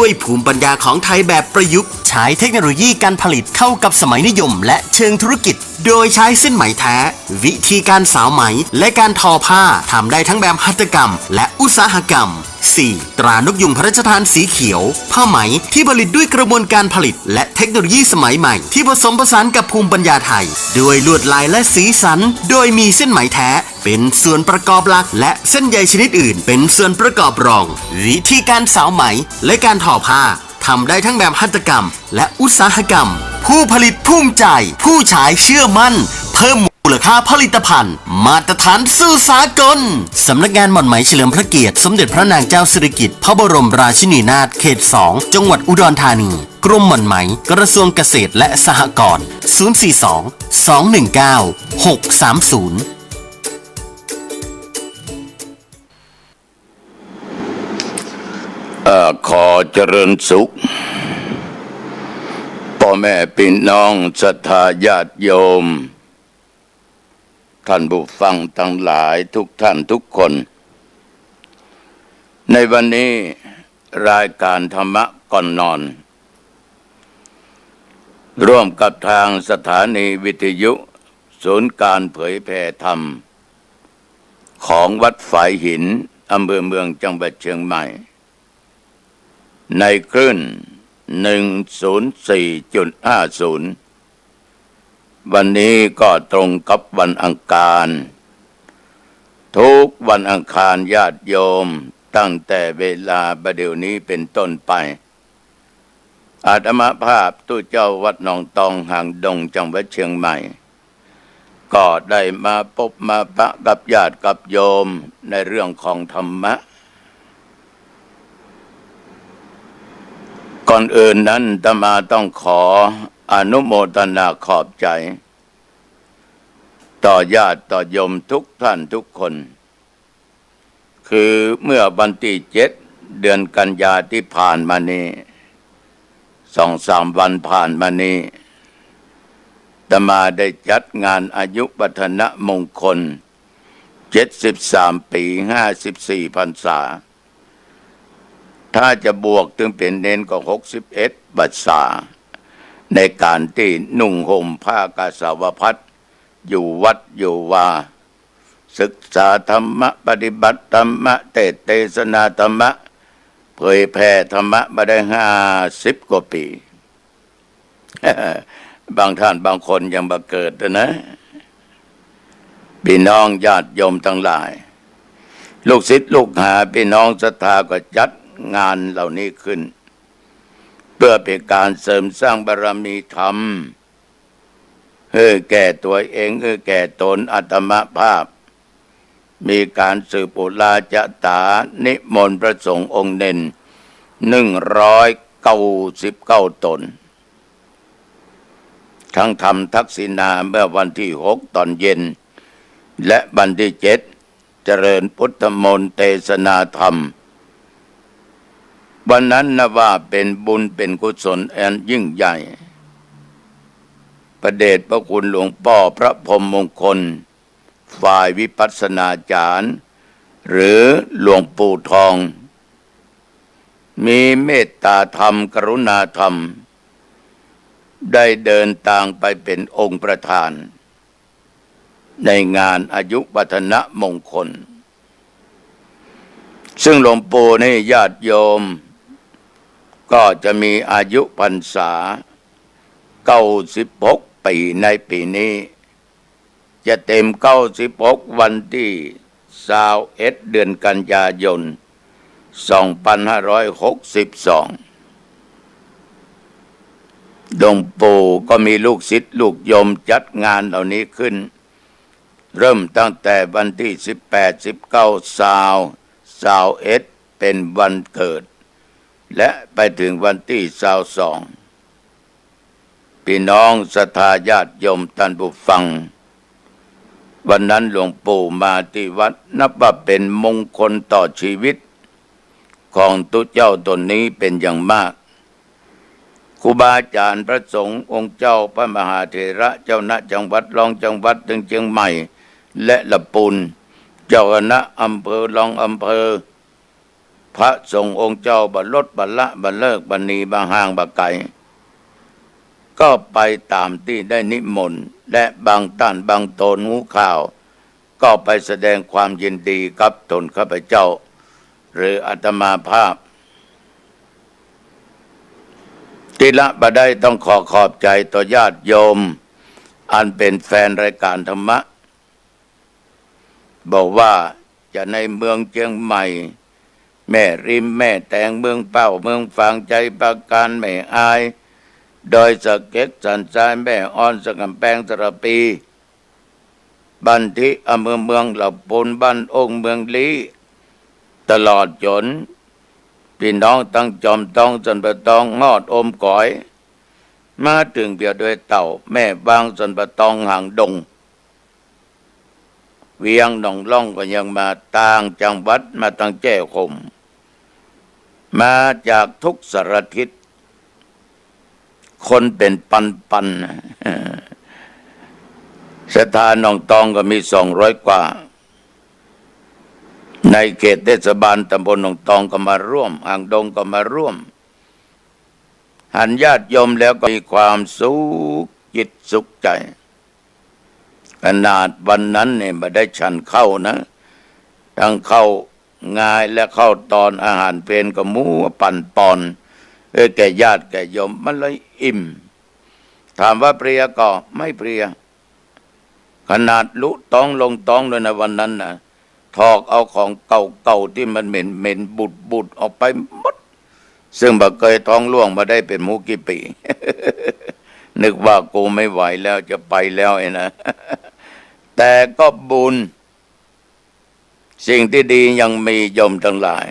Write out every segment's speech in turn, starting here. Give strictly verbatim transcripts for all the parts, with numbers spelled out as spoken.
ด้วยภูมิปัญญาของไทยแบบประยุกต์ ใช้เทคโนโลยีการผลิตเข้ากับสมัยนิยมและเชิงธุรกิจ โดยใช้เส้นไหมแท้ วิธีการสาวไหม และการทอผ้า ทำได้ทั้งแบบหัตถกรรม และอุตสาหกรรม สี่ ตรานกยูงพระราชทานสีเขียว ผ้าไหมที่ผลิตด้วยกระบวนการผลิต และเทคโนโลยีสมัยใหม่ ที่ผสมผสานกับภูมิปัญญาไทย ด้วยลวดลายและสีสัน โดยมีเส้นไหมแท้ เป็นส่วนประกอบหลัก และเส้นใยชนิดอื่น เป็นส่วนประกอบรอง วิธีการสาวไหม และการทอผ้า ทำได้ทั้งแบบหัตถกรรม และอุตสาหกรรม ผู้ผลิตภูมิใจ ผู้ใช้เชื่อมั่น เพิ่มมูลค่าผลิตภัณฑ์ มาตรฐานสู่สากล สำนักงานหม่อนไหมเฉลิมพระเกียรติ สมเด็จพระนางเจ้าสิริกิติ์ พระบรมราชินีนาถ เขต สอง จังหวัดอุดรธานี กรมหม่อนไหม กระทรวงเกษตรและสหกรณ์ ศูนย์สี่สอง สองหนึ่งเก้า หกสามศูนย์ เอ่อ ขอเจริญสุข ป้อแม่ปี้น้องศรัทธาญาติโยม ท่านผู้ฟังตังหลายทุกท่านทุกคน ในวันนี้รายก๋านธรรมะก่อนนอน ร่วมกับตางสถานีวิทยุศูนย์ก๋านเผยแผ่ธรรม ของวัดฝายหิน อำเภอเมือง จังหวัดเชียงใหม่ ในคลื่น หนึ่งศูนย์สี่จุดห้าศูนย์ วันนี้ก็ตรงกับวันอังคาร ทุกวันอังคารญาติโยม ตั้งแต่เวลาบ่ายเดี๋ยวนี้เป็นต้นไป อาตมาภาพตุ๊เจ้าวัดหนองตองหางดง จังหวัดเชียงใหม่ ก็ได้มาปบมาปะกับญาติกับโยมในเรื่องของธรรมะ ก่อนอื่นนั้นอาตมาต้องขออนุโมทนาขอบใจ ต่อญาติต่อโยมทุกท่านทุกคน คือเมื่อวันตี้เจ็ด เดือนกันยาตี้ผ่านมานี้ สองสามวันผ่านมานี้ อาตมาได้จัดงานอายุวัฒนมงคล เจ็ดสิบสามปี๋ ห้าสิบสี่พรรษา ถ้าจะบวกตึงเป๋นเณรก็ หกสิบเอ็ดพรรษา ในก๋านตี้นุ่งห่มผ้ากาสาวพัสตร์ อยู่วัดอยู่วา ศึกษาธรรมะ ปฏิบัติธรรมะ เตสน์เตสนาธรรมะ เผยแผ่ธรรมะมาได้ห้าสิบกว่าปี๋ บางท่านบางคนยังบ่เกิดเลยนะ พี่น้องญาติโยมทั้งหลาย ลูกศิษย์ลูกหาพี่น้องศรัทธาก็จัดงานเหล่านี้ขึ้น เพื่อเป๋นก๋านเสริมสร้างบารมีธรรม หื้อแก่ตั๋วเอง หื้อแก่ต๋น อาตมาภาพ มีก๋านสืบอุราจะต๋า นิมนต์พระสงฆ์องค์เณร หนึ่งร้อยเก้าสิบเก้าต๋น ทั้งทำทักษิณาเมื่อวันตี้หกต๋อนเย็น และวันตี้เจ็ด เจริญพุทธมนต์เตสนาธรรม วันนั้นนับว่าเป๋นบุญเป๋นกุศลอันยิ่งใหญ่ พระเดชพระคุณหลวงป้อพระพรหมมงคล ฝ่ายวิปัสสนาจารย์ หรือหลวงปู่ทอง มีเมตตาธรรม กรุณาธรรม ได้เดินตางไปเป๋นองค์ประธาน ในงานอายุวัฒนมงคล ซึ่งหลวงปู่นี่ญาติโยม ก็จะมีอายุพรรษา เก้าสิบหกปี๋ ในปี๋นี้ จะเต๋ม เก้าสิบหก วันตี้ ซาวเอ็ด เดือนกันยายน สองพันห้าร้อยหกสิบสอง หลวงปู่ก็มีลูกศิษย์ลูกโยมจัดงานเหล่านี้ขึ้น เริ่มตั้งแต่วันตี้ สิบแปด สิบเก้า ซาว ซาวเอ็ด เป๋นวันเกิด และไปเถิงวันตี้ ซาวสอง พี่น้องศรัทธาญาติโยมท่านผู้ฟัง วันนั้นหลวงปู่มาตี้วัด นับว่าเป๋นมงคลต่อชีวิตของตุ๊เจ้าต๋นนี้เป๋นอย่างมาก ครูบาอาจารย์พระสงฆ์องค์เจ้า พระมหาเถระเจ้าคณะจังหวัด รองจังหวัด เถิงเจียงใหม่ และละปูน เจ้าคณะอำเภอ รองอำเภอ พระสงฆ์องค์เจ้าบ่ลดบ่ละบ่เลิกบ่หนีบ่ห่างบ่ไกล ก็ไปต๋ามตี้ได้นิมนต์ และบางต้านบางต๋นหูข่าว ก็ไปแสดงความยินดีกับต๋นข้าพเจ้า หรืออาตมาภาพ ตี้ละบ่ได้ต้องขอขอบใจ๋ต่อญาติโยม อันเป๋นแฟนรายก๋านธรรมะ บ่ว่าจะในเมืองเจียงใหม่ แม่ริม แม่แตง เมืองเป้า เมืองฝาง ชัยปราการ แม่อาย ดอยสะเก็ด สันทราย แม่อ่อน สันกำแปง สารภี บ้านทิ อำเภอเมือง ละปูน บ้านโอ่ง เมืองลี้ ตลอดจ๋นปี้น้องตังจอมตอง สันป่าตอง ฮอดโอมก๋อย มาเถิงเปียดอยเต่า แม่วาง สันป่าตอง หางดง เวียงหนองล่องก็ยังมา ต่างจังหวัดมาตังแจ้ฮ่ม มาจากทุกสารทิศ คนเป๋นปันๆ นะ ศรัทธาหนองตองก็มีสองร้อยกว่า ในเขตเทศบาลตำบลหนองตองก็มาร่วม หางดงก็มาร่วม หันญาติโยมแล้วก็มีความสุขจิตสุขใจ๋ ขนาดวันนั้นเนี่ยบ่ได้ฉันข้าวนะ ตึงข้าวงายและข้าวตอนอาหารเพลก็มัวปั๋นปอน เอ้ย แก่ญาติแก่โยม มันเลยอิ่ม ถามว่าเพลียก็ไม่เพลีย ขนาดลุต๊องลงต๊องเลยนะวันนั้นนะ ถอกเอาของเก่าๆ ตี้มันเหม็นๆ บูดๆ ออกไปหมด ซึ่งบ่เกยท้องร่วงมาได้เป๋นหมูกี่ปี๋ นึกว่ากูไม่ไหวแล้วจะไปแล้วไอ้นะ แต่ก็บุญ สิ่งตี้ดียังมีโยมตังหลาย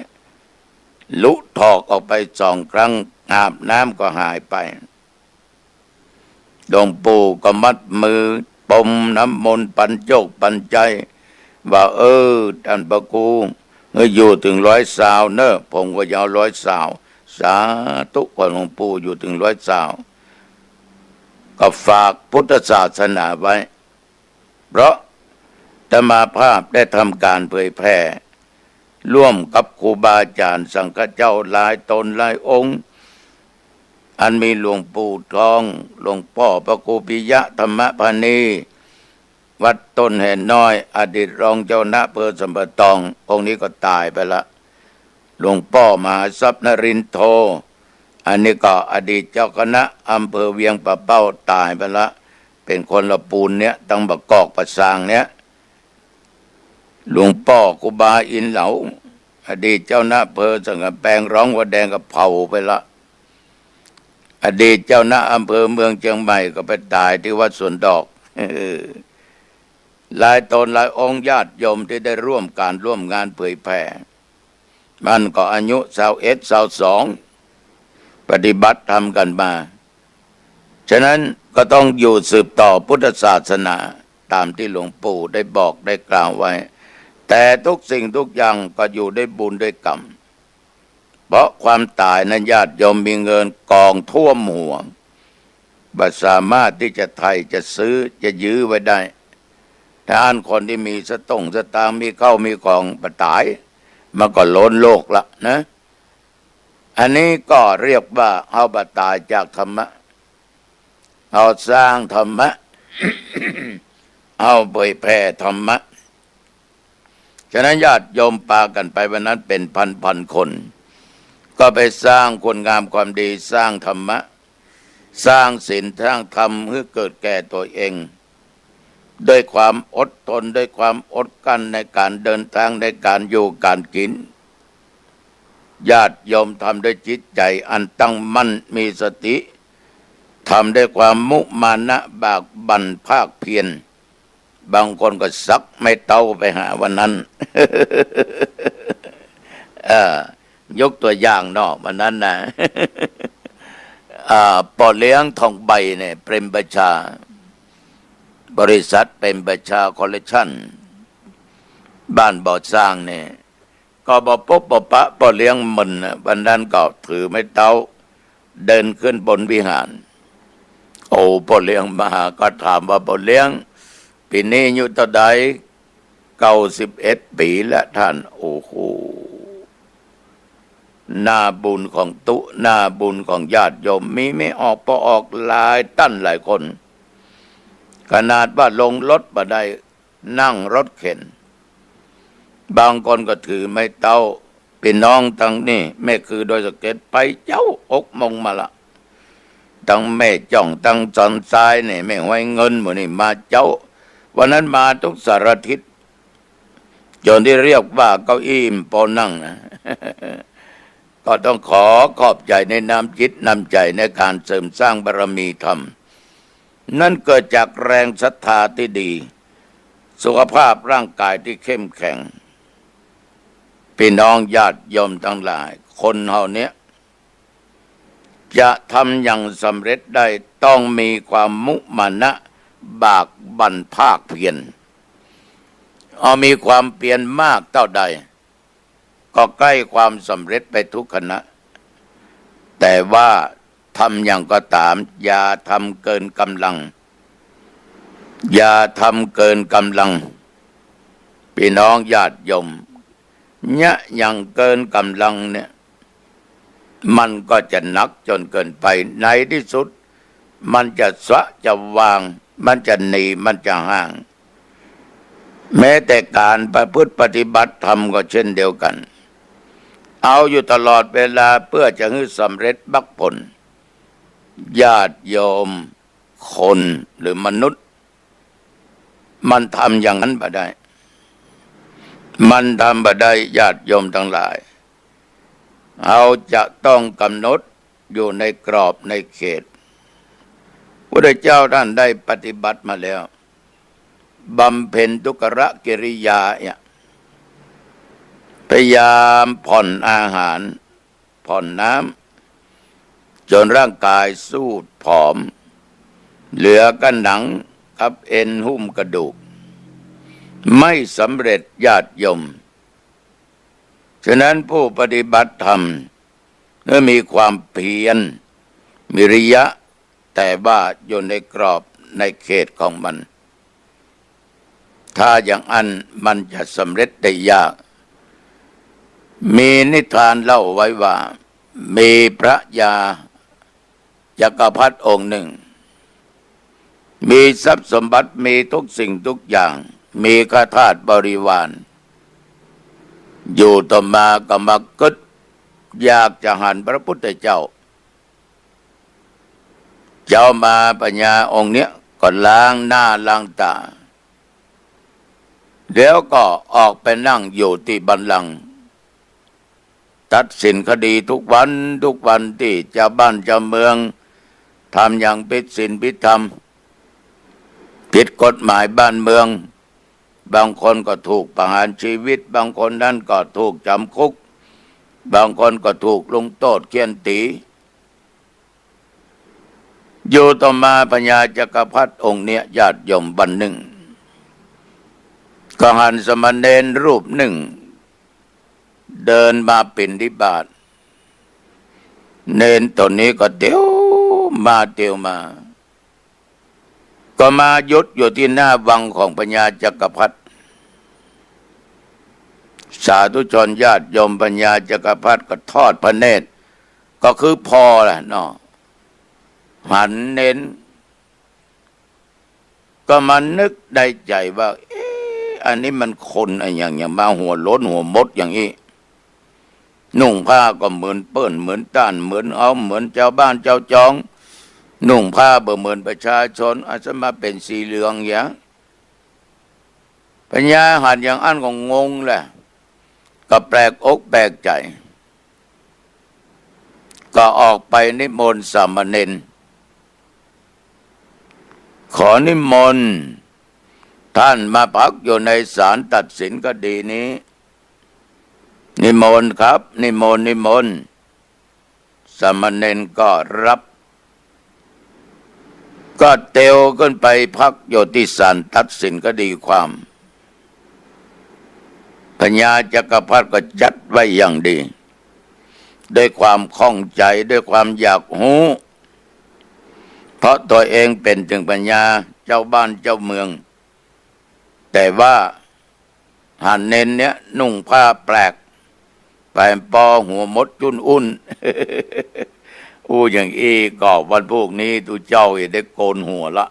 ลุถอกออกไปสองครั้ง อาบน้ำก็หายไป หลวงปู่ก็มัดมือปรมน้ำมนต์ปัญโจคปัญไจย ว่า เออ ต้านพระครู เออ อยู่เถิงร้อยซาวเน่อ ผมก็จะเอาร้อยซาว สาธุ ขอหลวงปู่อยู่เถิงร้อยซาว ก็ฝากพุทธศาสนาไว้ เพราะอาตมาภาพได้ทำก๋านเผยแผ่ ร่วมกับครูบาอาจ๋ารย์สังฆเจ้าหลายต๋นหลายองค์ อันมีหลวงปู่ทอง หลวงป้อพระครูปิยะธรรมพานี วัดต้นแหน้อย อดีตรองเจ้าคณะอำเภอสันป่าตอง องค์นี้ก็ต๋ายไปละ หลวงป้อมหาทรัพย์นรินทโธ อันนี้ก็อดีตเจ้าคณะอำเภอเวียงป่าเป้า ต๋ายไปละ เป๋นคนละปูนเนี่ย ตังบ่ากอกป่าซางเนี่ย หลวงป้อครูบาอินเหลา อดีตเจ้าคณะอำเภอสันกำแปง รองหัวแดงก็เผาไปละ อดีตเจ้าคณะอำเภอเมืองเจียงใหม่ก็ไปต๋ายตี้วัดสวนดอก หลายต๋นหลายองค์ ญาติโยมตี้ได้ร่วมก๋านร่วมงานเผยแผ่ มันก็อายุซาวเอ็ด ซาวสอง ปฏิบัติธรรมกั๋นมา ฉะนั้นก็ต้องอยู่สืบต่อพุทธศาสนา ต๋ามตี้หลวงปู่ได้บอกได้กล่าวไว้ แต่ทุกสิ่งทุกอย่างก็อยู่ด้วยบุญด้วยกรรม เพราะความต๋ายนั้นญาติโยมมีเงินกองท่วมหัว บ่สามารถตี้จะไถ่จะซื้อจะยื้อไว้ได้ ถ้าอันคนตี้มีสตุ้งสตางค์ มีข้าวมีของบ่ต๋าย มันก็ล้นโลกละนะ อันนี้ก็เรียกว่าเฮาบ่ต๋ายจากธรรมะ เฮาสร้างธรรมะ เฮาเผยแผ่ธรรมะ ฉะนั้นญาติโยมปากั๋นไปวันนั้นเป๋นพันๆ คน ก็ไปสร้างคุณงามความดี สร้างธรรมะ สร้างศีล สร้างธรรมหื้อเกิดแก่ตั๋วเอง ด้วยความอดทน ด้วยความอดกลั้นในก๋านเดินตาง ในก๋านอยู่ก๋านกิ๋น ญาติโยมทำด้วยจิตใจ๋อันตั้งมั่น มีสติ ทำด้วยความมุมานะบากบั่นภาคเพียร บางคนก็สักไม้เต๊าไปหาวันนั้น เออ ยกตั๋วอย่างเนาะ วันนั้นนะ อ่า ป้อเลี้ยงทองใบเนี่ย เปรมประชา บริษัทเปรมประชาคอลเลกชัน บ้านบ่อสร้างเนี่ย ก็บ่ปบบ่ปะป้อเลี้ยงมึนน่ะ วันนั้นก็ถือไม้เต๊า เดินขึ้นบนวิหาร โอ้ ป้อเลี้ยงมาก็ถามว่า ป้อเลี้ยง ปี๋นี้อายุเต้าใด เก้าสิบเอ็ดปี๋แล้วต้าน โอ้โห หน้าบุญของตุ๊ หน้าบุญของญาติโยม มีไม่ออกปอออกหลายต้านหลายคน ขนาดว่าลงรถบ่ได้ นั่งรถเข็น บางคนก็ถือไม้เต๊า ปี้น้องตังนี้ แม่คือดอยสะเก็ด ไปเจ๊า หกโมงมาละ ตังแม่จ้อง ตังสันทรายนี่ แม่ฮวยเงิน หมู่นี้มาเจ๊า วันนั้นมาทุกสารทิศ จ๋นตี้เรียกว่าเก้าอี้บ่ปอนั่งนะ ก็ต้องขอขอบใจ๋ในน้ำจิตน้ำใจ๋ในก๋านเสริมสร้างบารมีธรรม นั้นเกิดจากแรงศรัทธาตี้ดี สุขภาพร่างกายตี้เข้มแข็ง ปี้น้องญาติโยมตังหลาย คนเฮาเนี้ย จะทำอย่างสำเร็จได้ ต้องมีความมุมานะ บากบั่นภาคเพียร เอามีความเปียรมากเต้าใด ก็ใก้ความสำเร็จไปทุกขณะ แต่ว่าทำอย่างก็ต๋าม อย่าทำเกินก๋ำลัง อย่าทำเกินก๋ำลัง ปี้น้องญาติโยม เยียะอย่างเกินก๋ำลังเนี่ย มันก็จะหนักจ๋นเกินไป ในตี้สุด มันจะสะจะวาง มันจะหนี มันจะห่าง แม้แต่ก๋านประพฤติปฏิบัติธรรมก็เช่นเดียวกั๋น เอาอยู่ตลอดเวลาเปื้อจะหื้อสำเร็จมรรคผล ญาติโยม คนหรือมนุษย์ มันทำอย่างนั้นบ่ได้ มันทำบ่ได้ ญาติโยมตังหลาย เฮาจะต้องก๋ำหนดอยู่ในกรอบในเขต พุทธเจ้าต้านได้ปฏิบัติมาแล้ว บำเพ็ญทุกรกิริยาเนี่ย พยายามผ่อนอาหาร ผ่อนน้ำ จ๋นร่างกายทรุดผอม เหลือก้าหนังกับเอ็นหุ้มกระดูก ไม่สำเร็จญาติโยม ฉะนั้นผู้ปฏิบัติธรรมเมื่อมีความเพียร มีวิริยะ แต่ว่าอยู่ในกรอบในเขตของมัน ถ้าอย่างอั้นมันจะสำเร็จได้ยาก มีนิทานเล่าไว้ว่า มีพระยาจักรพรรดิองค์หนึ่ง มีทรัพย์สมบัติ มีทุกสิ่งทุกอย่าง มีข้าทาสบริวาร อยู่ต่อมาก็มากึ๊ดอยากจะหันพระพุทธเจ้า เจ๊ามาพญาองค์เนี้ยก็ล้างหน้าล้างต๋า แล้วก็ออกไปนั่งอยู่ตี้บัลลังก์ ตัดสินคดีทุกวันทุกวัน ตี้จาวบ้านจาวเมืองทำอย่างผิดศีลผิดธรรม ผิดกฎหมายบ้านเมือง บางคนก็ถูกประหารชีวิต บางคนนั้นก็ถูกจ๋ำคุก บางคนก็ถูกลงโต้ษเฆี่ยนตี๋ อยู่ต่อมาพญาจักรพรรดิองค์เนี้ย ญาติโยม วันนึ่ง ก็หันสามเณรรูปนึ่ง เดินมาบิณฑบาต เณรต๋นนี้ก็เตียวมาเตียวมา ก็มาหยุดอยู่ตี้หน้าวังของพญาจักรพรรดิ สาธุชนญาติโยม พญาจักรพรรดิก็ทอดพระเนตร ก็คือผ่อแหละเนาะ หันเณร ก็มานึกในใจ๋ว่า เอ๊ะ อันนี้มันคนอะหยัง หยังมาหัวโล้นหัวมดอย่างอี้ นุ่งผ้าก็เหมือนเปิ้นเหมือนต้าน เหมือนเฮา เหมือนจาวบ้านจาวจอง นุ่งผ้าบ่เหมือนประชาชน อาจจะมาเป๋นสีเหลืองอย่าง พญาหันอย่างอั้นก็งงแหละ ก็แปลกอกแปลกใจ๋ ก็ออกไปนิมนต์สามเณร ขอนิมนต์ท่านมาพักอยู่ในศาลตัดสินคดีนี้ นิมนต์ครับ นิมนต์ นิมนต์ สามเณรก็รับ ก็เตียวขึ้นไปพักอยู่ตี้ศาลตัดสินคดีความ พญาจักรพรรดิก็จัดไว้อย่างดี ด้วยความข้องใจ๋ ด้วยความอยากฮู้ เพราะตั๋วเองเป๋นเถิงพญา เจ้าบ้านเจ้าเมือง แต่ว่าหันเณรเนี้ยนุ่งผ้าแปลก ไปปอหัวมดจุ้นอุ้น อู้อย่างอี้ก็วันพูกนี้ตุ๊เจ้าจะได้โกนหัวละ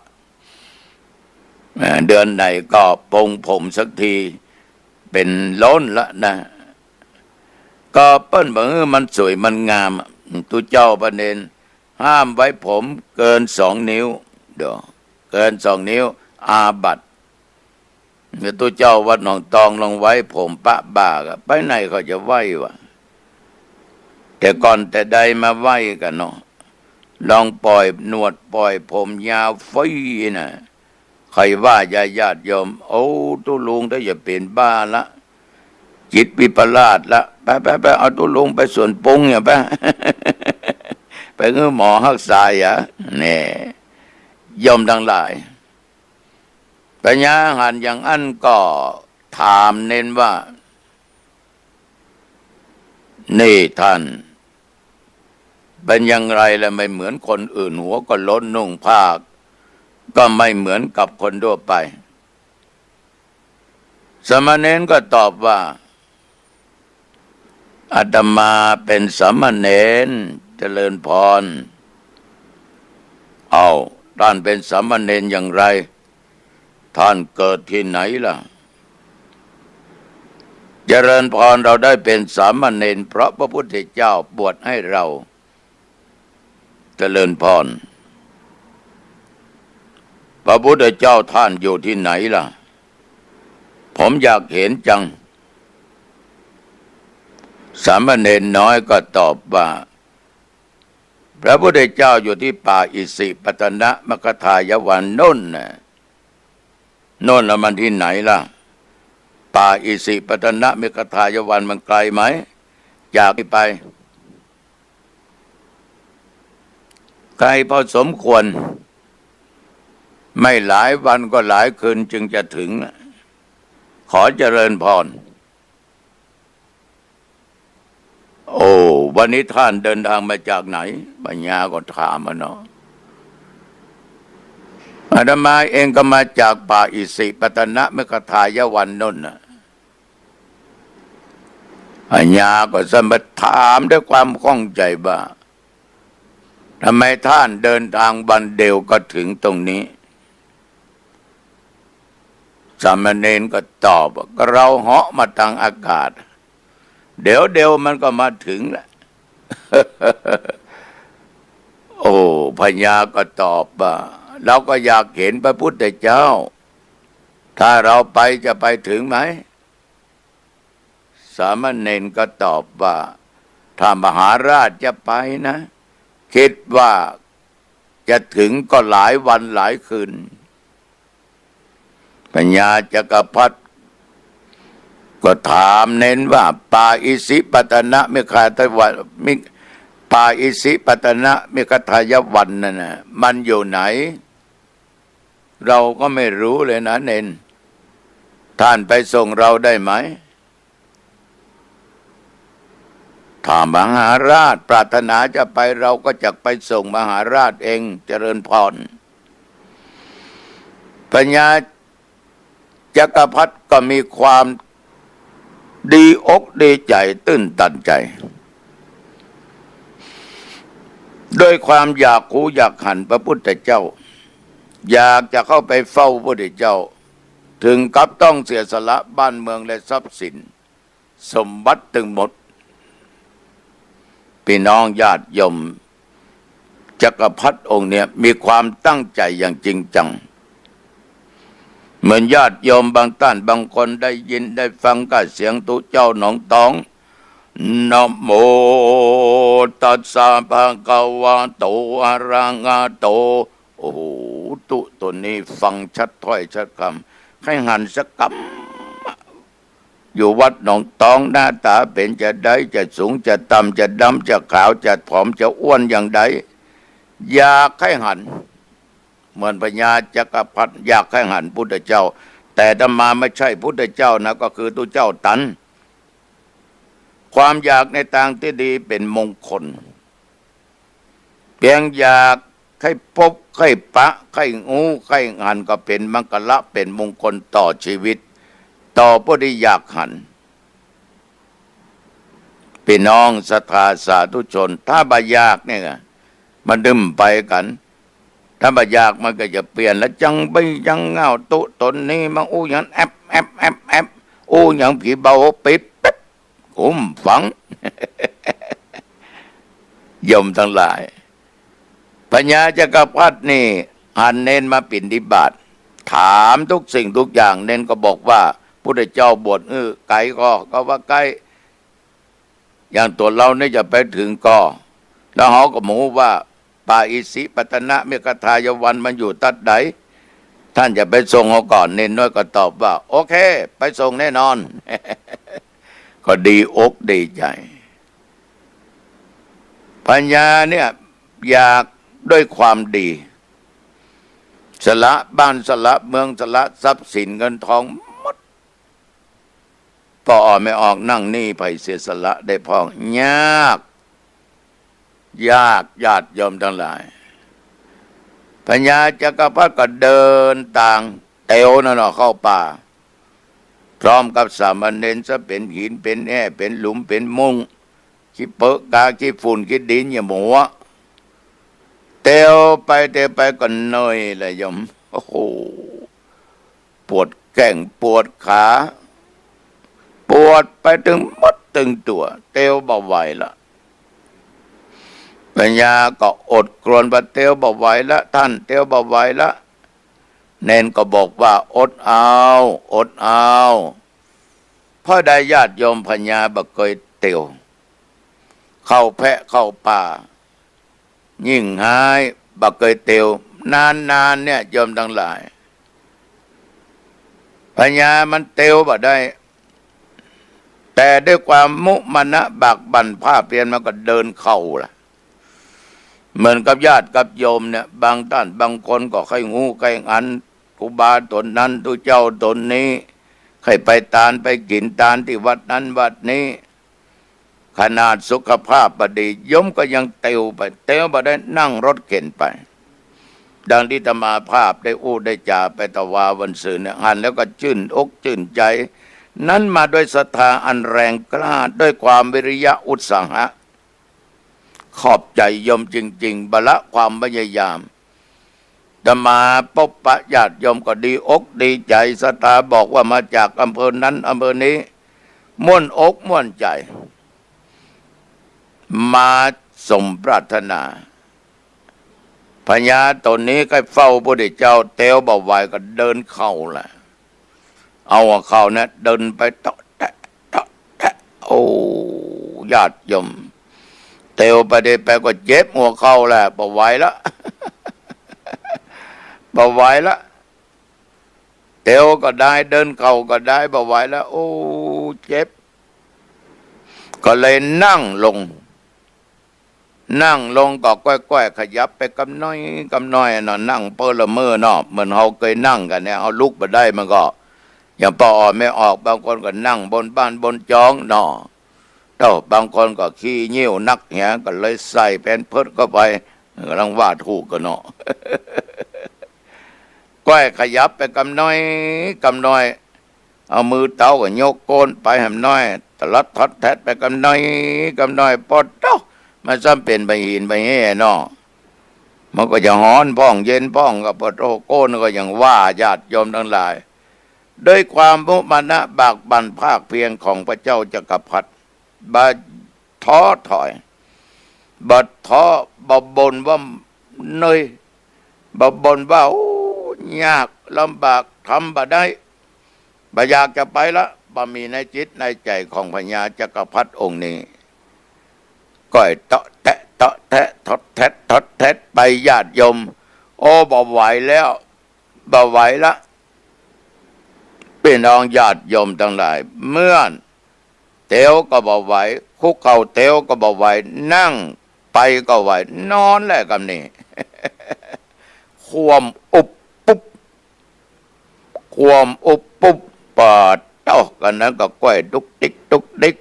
อ่า เดือนไหนก็ปรงผมสักที เป๋นล้นละนะ ก็เปิ้นบ่า เออ มันสวยมันงามอะ ตุ๊เจ้าประเด็นห้ามไว้ผมเกินสองนิ้ว เดี๋ยว เกินสองนิ้ว อาบัติ เมื่อตุ๊เจ้าวัดหนองตองลองไว้ผมปะบ่าก็ไปไหนเขาจะไหว้วะ แต่ก่อนแต่ใดมาไหว้กั๋นเนาะ ลองปล่อยหนวดปล่อยผมยาวฟรีนะ ใค่อยว่าญาติ ญาติโยม โอ้ ตุ๊ลุงถ้าจะเป๋นบ้าละ จิตวิปลาสละ ไปไปไป เอาตุ๊ลุงไปสวนปุงเนี่ยไป ไปหื้อหมอฮักษาเหีย แน่ โยมตังหลาย พญาหันอย่างอั้นก็ถามเณรว่า นี่ท่าน เป๋นอย่างไรละ ไม่เหมือนคนอื่น หัวก็ล้น นุ่งผ้าก็ไม่เหมือนกับคนทั่วไป สามเณรก็ตอบว่า อาตมาเป๋นสามเณร เจริญพร เอ้า ท่านเป๋นสามเณรอย่างไร ท่านเกิดที่ไหนล่ะ เจริญพร เราได้เป๋นสามเณรเพราะพระพุทธเจ้าบวชให้เรา เจริญพร พระพุทธเจ้าท่านอยู่ที่ไหนล่ะ ผมอยากเห็นจัง สามเณรน้อยก็ตอบว่า พระพุทธเจ้าอยู่ที่ป่าอิสิปตนมคทายวันนู่นน่ะ โน่นละ มันที่ไหนล่ะ ป่าอิสิปตนมคทายวันมันไกลไหม จากนี่ไป ไกลพอสมควร ไม่หลายวันก็หลายคืนจึงจะถึง ขอเจริญพร โอ้ วันนี้ท่านเดินทางมาจากไหน พญาก็ถามอะเนาะ อาตมาเองก็มาจากป่าอิสิปตนมคทายวันนู่นน่ะ พญาก็สมบัติถามด้วยความข้องใจว่า ทำไมท่านเดินทางวันเดียวก็ถึงตรงนี้ สามเณรก็ตอบว่า ก็เราเหาะมาตางอากาศ เดี๋ยวเดียวมันก็มาถึงแหละ โอ้ พญาก็ตอบว่า เราก็อยากเห็นพระพุทธเจ้า ถ้าเราไปจะไปถึงไหม สามเณรก็ตอบว่า ถ้ามหาราชจะไปนะ คิดว่าจะถึงก็หลายวันหลายคืน พญาจักรพรรดิก็ถามเณรว่า ป่าอิสิปตนมคทายวัน มิ ป่าอิสิปตนมคทายวันนั่นน่ะ มันอยู่ไหน เราก็ไม่รู้เลยนะเณร ท่านไปส่งเราได้ไหม ถ้ามหาราชปรารถนาจะไป เราก็จักไปส่งมหาราชเอง เจริญพร พญาจักรพรรดิก็มีความดีอกดีใจ๋ตื้นตันใจ๋ ด้วยความอยากฮู้อยากหันพระพุทธเจ้า อยากจะเข้าไปเฝ้าพระพุทธเจ้า ถึงกับต้องเสียสละบ้านเมืองและทรัพย์สิน สมบัติตึงหมด พี่น้องญาติโยม จักรพรรดิองค์เนี้ยมีความตั้งใจ๋อย่างจริงจัง เหมือนญาติโยมบางต้านบางคนได้ยินได้ฟังก้าเสียงตุ๊เจ้าหนองตอง นะโมตัสสะภะคะวะโต อะระหะโต โอ้โห ตุ๊ตัวนี้ฟังชัดถ้อยชัดกำ ใค่หันสักกำ อยู่วัดหนองตองหน้าต๋าเป๋นจาใด จะสูงจะต่ำ จะดำจะขาว จะผอมจะอ้วนอย่างใด อยากใค่หัน เหมือนพญาจักรพรรดิอยากใค่หันพุทธเจ้า แต่อาตมาไม่ใจ้พุทธเจ้านะ ก็คือตุ๊เจ้าตัน ความอยากในตางตี้ดีเป๋นมงคล เปียงอยากใค่ปบใค่ปะใค่ฮู้ใค่หันก็เป๋นมังคละเป๋นมงคลต่อชีวิต ต่อผู้ตี้อยากหัน ปี้น้องศรัทธาสาธุชน ถ้าบ่อยากเนี่ย มันตึงไปกั๋น ถ้าบ่อยากมันก็จะเปลี่ยน แล้วจั้งไปจั้งเง่าตุ๊ต๋นนี้ มาอู้หยังแอ๊บแอ๊บแอ๊บแอ๊บ อู้หยังผีเบาปิดปิ๊บ คุ้มฟัง โยมตังหลาย พญาจักรพรรดินี่หันเณรมาปิณฑบาต ถามทุกสิ่งทุกอย่าง เณรก็บอกว่า พุทธเจ้าบวชหื้อไก๋ก่อ ก็ว่าใก้ อย่างตั๋วเฮานี่จะไปเถิงก่อ แล้วเฮาก็บ่ฮู้ว่า ป่าอิสิปตนมฤคทายวันมันอยู่ตั๊ดใด ต้านจะไปส่งเฮาก่อ เณรน้อยก็ตอบว่า โอเค ไปส่งแน่นอน ก็ดีอกดีใจ๋ พญาเนี่ยอยากด้วยความดี สละบ้านสละเมือง สละทรัพย์สินเงินทองหมด ป้ออ่อนแม่ออก นั่งหนี้ใผเสียสละได้พ่อง ยาก ยาก ญาติโยมตังหลาย พญาจักรพรรดิก็เดินตางเตียวนั่นเนาะเข้าป่า พร้อมกับสามเณรซะเป๋นหินเป๋นแอ้เป๋นหลุมเป๋นมุ้ง ขี้เปอะกาขี้ฝุ่นขี้ดินอย่าหัว เตียวไปเตียวไปก็เมื่อยแหละโยม โอ้โห ปวดแข้งปวดขา ปวดไปตึงหมดตึงตั๋ว เตียวบ่ไหวละ พญาก็อดครวญว่าเตียวบ่ไหวละ ต้านเตียวบ่ไหวละ เณรก็บอกว่าอดเอา อดเอา เพราะใดญาติโยม พญาบ่เกยเตียว เข้าแพะเข้าป่า ยิ่งฮ้าย บ่เกยเตียว นานๆ เนี่ยโยมตังหลาย พญามันเตียวบ่ได้ แต่ด้วยความมุมานะบากบั่นภาคเพียรมันก็เดินเข้าละ เหมือนกับญาติกับโยมเนี่ย บางต้านบางคนก็ใค่ฮู้ใค่หัน ครูบาต๋นนั้น ตุ๊เจ้าต๋นนี้ ใค่ไปตานไปกิ๋นตานตี้วัดนั้นวัดนี้ ขนาดสุขภาพบ่ดี โยมก็ยังเตียวไป เตียวบ่ได้ นั่งรถเข็นไป ดังตี้อาตมาภาพได้อู้ได้จ๋าไปตะวาวันซืนเนี่ย หันแล้วก็จื้นอกจื้นใจ๋ นั้นมาด้วยศรัทธาอันแรงกล้า ด้วยความวิริยะอุตสาหะ ขอบใจ๋โยมจริงๆ บ่ละความพยายาม อาตมาปบปะญาติโยมก็ดีอกดีใจ๋ ศรัทธาบอกว่ามาจากอำเภอนั้นอำเภอนี้ ม่วนอกม่วนใจ๋ มาสมปรารถนา พญาต๋นนี้ใค่เฝ้าพระพุทธเจ้า เตียวบ่ไหวก็เดินเข้าละ เอาหัวเข่าเนี่ยเดินไปเตาะแตะเตาะแตะ โอ้ ญาติโยม เตียวไปเตียวไปก็เจ็บหัวเข่าแหละ บ่ไหวละ บ่ไหวละ เตียวก็ได้ เดินเข้าก็ได้ บ่ไหวละ โอ้ เจ็บ ก็เลยนั่งลง นั่งลงก็ก้อยๆ ขยับไปกำน้อยกำน้อยเนาะ นั่งเปิ้อละเมอเนาะ เหมือนเฮาเกยนั่งกั๋นเนี่ย เฮาลุกบ่ได้มันก็ อย่างป้ออ่อนแม่ออก บางคนก็นั่งบนบ้านบนจองเนาะ เต้า บางคนก็ขี้เยี่ยวนักเหีย ก็เลยใส่แพมเพิร์สเข้าไป กำลังว่าถูกกั๋นเนาะ ก้อยขยับไปกำน้อยกำน้อย เอามือเต๊าก็ยกโก้นไปแหมน้อย ตะลัดทอดแทดไปกำน้อยกำน้อย ปอดเต้า มันซ้ำเป๋นใบหินใบแห่เนาะ มันก็จะฮ้อนพ่องเย็นพ่อง ก็ปอดโต้ โก้นก็ยังว่า ญาติโยมตังหลาย ด้วยความมุมานะบากบั่นภาคเพียรของพระเจ้าจักรพรรดิ บ่ท้อถอย บ่ท้อ บ่บ่นว่าเหนื่อย บ่บ่นว่า โอ้ ยากลำบาก ทำบ่ได้ บ่อยากจะไปละ บ่มีในจิตในใจ๋ของพญาจักรพรรดิองค์นี้ ก้อยเตาะแตะเตาะแทะ ทอดแทดทอดแทดไป ญาติโยม โอ้ บ่ไหวแล้ว บ่ไหวละ ปี้น้องญาติโยมตังหลาย เมื่อเตียวก็บ่ไหว คุกเข่าเตียวก็บ่ไหว นั่งไปก็ไหว นอนแหละกำนี้ คว่ำอุบปุ๊บ คว่ำอุบปุ๊บ ปอดเต้า กันนั้นก็ก้อยดุกดิกดุกดิก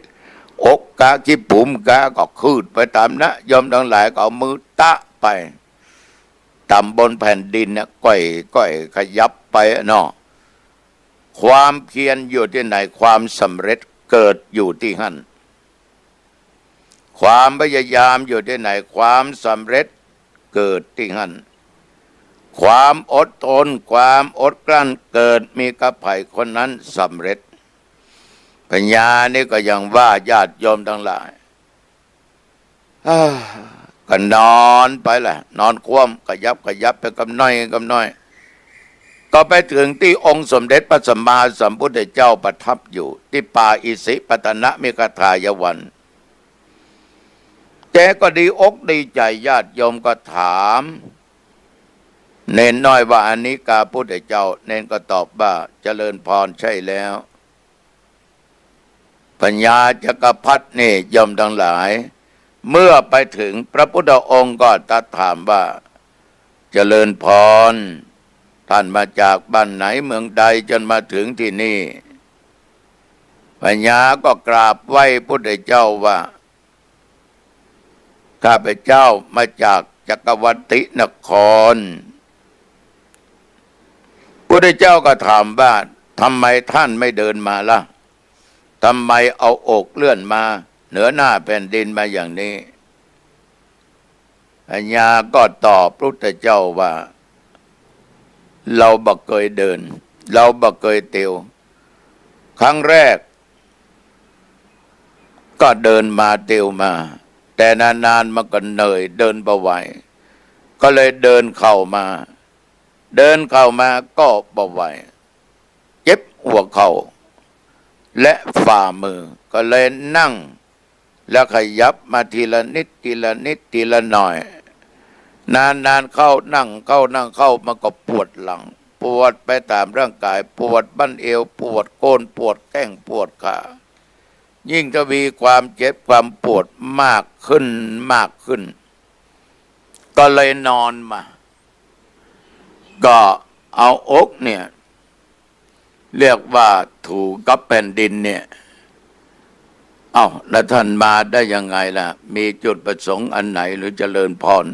อกกาขี้ปุ๋มกาก็คืดไปต๋ามนะ โยมตังหลายก็เอามือตะไป ต๋ามบนแผ่นดินเนี่ย ก้อย ก้อยขยับไปเนาะ ความเพียรอยู่ตี้ไหน ความสำเร็จเกิดอยู่ตี้หั้น ความพยายามอยู่ตี้ไหน ความสำเร็จเกิดตี้หั้น ความอดทน ความอดกลั้นเกิดมีกับใผคนนั้นสำเร็จ พญานี่ก็ยังว่าญาติโยมตังหลาย อ้า ก็นอนไปแหละ นอนคว่ำ ขยับขยับไปกำน้อยกำน้อย ก็ไปเถิงตี้องค์สมเด็จพระสัมมาสัมพุทธเจ้าประทับอยู่ตี้ป่าอิสิปตนมฤคทายวัน แกก็ดีอกดีใจ๋ ญาติโยมก็ถามเณรน้อยว่า อันนี้กาพุทธเจ้า เณรก็ตอบว่า เจริญพร ใช่แล้ว พญาจักรพรรดินี่โยมตังหลาย เมื่อไปเถิงพระพุทธองค์ก็ตรัสถามว่า เจริญพร ท่านมาจากบ้านไหนเมืองใดจนมาเถิงตี้นี่ พญาก็กราบไหว้พุทธเจ้าว่า ข้าพเจ้ามาจากจักรวัตตินคร พุทธเจ้าก็ถามว่า ทำไมท่านไม่เดินมาล่ะ ทำไมเอาอกเลื่อนมาเหนือหน้าแผ่นดินมาอย่างนี้ พญาก็ตอบพุทธเจ้าว่า เฮาบ่เกยเดิน เฮาบ่เกยเตียว ครั้งแรกก็เดินมาเตียวมา แต่นานๆมันก็เหนื่อย เดินบ่ไหว ก็เลยเดินเข้ามา เดินเข้ามาก็บ่ไหว เจ็บหัวเข่าและฝ่ามือ ก็เลยนั่ง แล้วขยับมาทีละนิด ทีละนิด ทีละหน่อย นานๆเข้านั่งเข้านั่งเข้า มันก็ปวดหลัง ปวดไปต๋ามร่างก๋าย ปวดบั้นเอว ปวดโคน ปวดแข้ง ปวดขา ยิ่งทวีความเจ็บความปวดมากขึ้น มากขึ้น ก็เลยนอนมา ก็เอาอกเนี่ย เรียกว่าถูกับแผ่นดินเนี่ย เอ้า แล้วท่านมาได้ยังไงล่ะ มีจุดประสงค์อันไหนหรือเจริญพร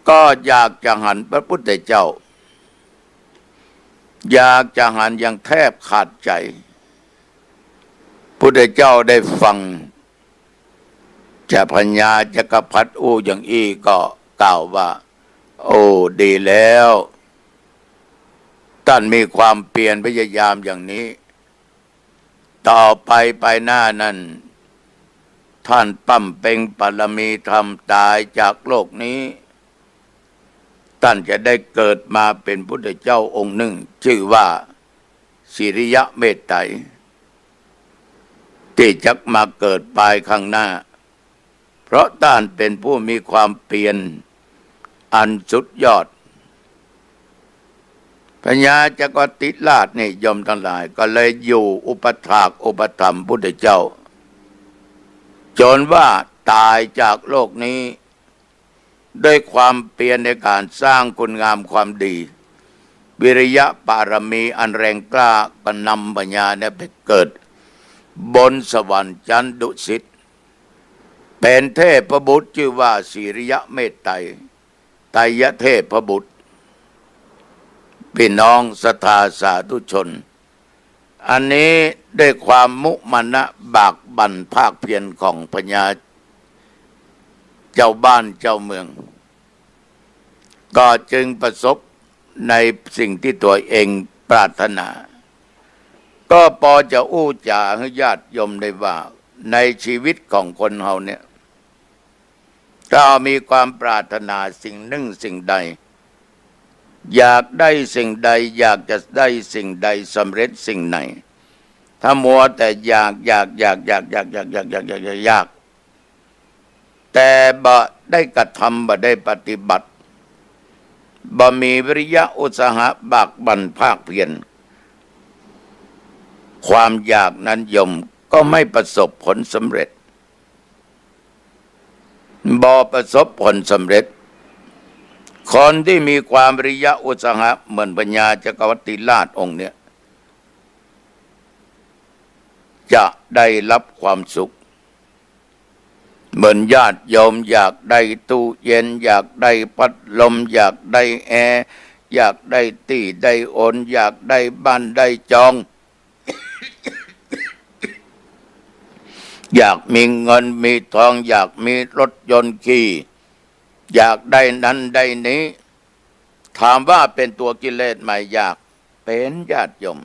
ก็อยากจะหันพระพุทธเจ้า อยากจะหันอย่างแทบขาดใจ๋ พุทธเจ้าได้ฟังจากพญาจักรพรรดิอู้อย่างอี้ก็กล่าวว่า โอ้ ดีแล้ว ต้านมีความเพียรพยายามอย่างนี้ ต่อไปไปหน้านั้น ต้านบำเพ็ญบารมีธรรมต๋ายจากโลกนี้ ต้านจะได้เกิดมาเป๋นพุทธเจ้าองค์นึ่ง จื้อว่าสิริยะเมตไตร ตี้จักมาเกิดภายข้างหน้า เพราะต้านเป๋นผู้มีความเพียรอันสุดยอด พญาจักรวรรดิราชนี่โยมตังหลาย ก็เลยอยู่อุปัฏฐากอุปถัมภ์พุทธเจ้า จ๋นว่าต๋ายจากโลกนี้ ด้วยความเพียรในก๋านสร้างคุณงามความดี วิริยะบารมีอันแรงกล้าก็นำพญาเนี่ยไปเกิดบนสวรรค์จั๊นดุสิต เป๋นเทพบุตรจื้อว่าสิริยะเมตไตร ไตรยเทพบุตร ปี้น้องศรัทธาสาธุชน อันนี้ด้วยความมุมานะบากบั่นภาคเพียรของพญาเจ้าบ้านเจ้าเมือง ก็จึงประสบในสิ่งตี้ตั๋วเองปรารถนา ก็ปอจะอู้จ๋าหื้อญาติโยมได้ว่า ในชีวิตของคนเฮาเนี่ย ถ้ามีความปรารถนาสิ่งนึ่งสิ่งใด อยากได้สิ่งใด อยากจะได้สิ่งใด สำเร็จสิ่งไหน ถ้ามัวแต่อยาก อยาก อยาก แต่บ่ได้กระทำ บ่ได้ปฏิบัติ บ่มีวิริยะอุตสาหะบากบั่นภาคเพียร ความอยากนั้นโยมก็ไม่ประสบผลสำเร็จ บ่ประสบผลสำเร็จ คนตี้มีความวิริยะอุตสาหะเหมือนพญาจักรวรรดิราชองค์เนี่ย จะได้รับความสุข เหมือนญาติโยมอยากได้ตู้เย็น อยากได้พัดลม อยากได้แอร์ อยากได้ตี้ได้โอน อยากได้บ้านได้จอง อยากมีเงินมีทอง อยากมีรถยนต์ขี่ อยากได้นั้นได้นี้ ถามว่าเป๋นตั๋วกิเลสไหม อยาก เป๋น ญาติโยม